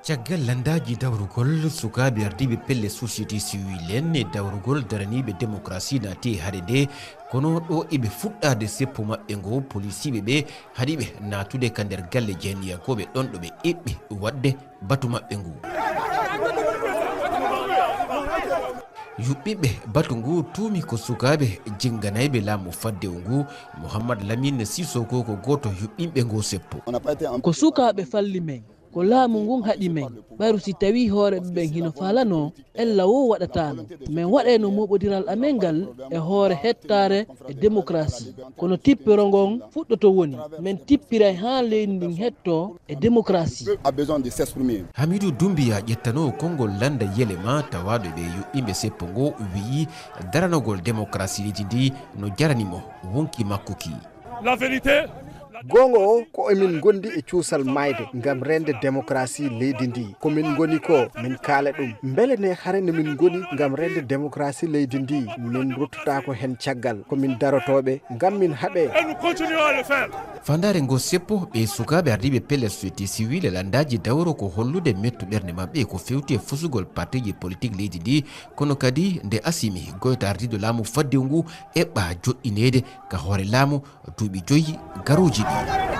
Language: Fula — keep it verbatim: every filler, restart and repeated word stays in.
Caggal lanndaaji dawrugol, sukaaɓe ardiiɓe pelle société civile en e dawrugol daraniiɓe démocratie naati e hare nde, kono ɗo iɓe fuɗɗaade seppo maɓɓe ngo, polisiiɓe ɓe haɗi ɓe naatude ka nder galle jeyniyankooɓe ɗon ɗo ɓe eɓɓi waɗde batu maɓɓe ngu. Yuɓɓiiɓe batu ngu tuumi ko sukaaɓe jinnganayɓe laamu faddewu ngu. Mouhammad Lamine Sissoko ko gooto yuɓɓinɓe ngo seppo. Ko sukaaɓe falli men, ko laamu ngun haɗi men. Ɓayru si tawii hooreeɓe ɓen hino faalanoo, ella woo waɗataano. Men waɗayno mooɓodiral amen ngal e hoore hettaare e demokarasi. Kono tippiro ngon fuɗɗoto woni, men tippiray haa leydi ndin hettoo e demokarasi. Hamidu Dumbiya ƴettanoowo konngol lannda Yelema tawaaɗo ɓe yuɓɓinɓe seppo ngo wi'i daranogol demokarasi leydi ndi no jarani mo wonki makko ki. Goonga o ko emin ngondi e cuusal maayde ngam reende demokarasi leydi ndi. Ko min ngoni ko, min kaala ɗum. Mbele ne hare no min ngoni ngam reende demokarasi leydi ndi, min ruttotaako heen caggal. Ko min darotooɓe ngam min haɓe. Faandaare ngo seppo ɓe sukaaɓe ardiiɓe pelle société civile e lanndaaji dawro ko hollude mettu ɓernde maɓɓe ko fewti e fusugol partiiji politik leydi ndi, kono kadi nde Assimi Goïta ardiiɗo laamu faddewu ngu eɓɓa joɗɗineede ka hoore laamu duuɓi joyi garooji ɗi.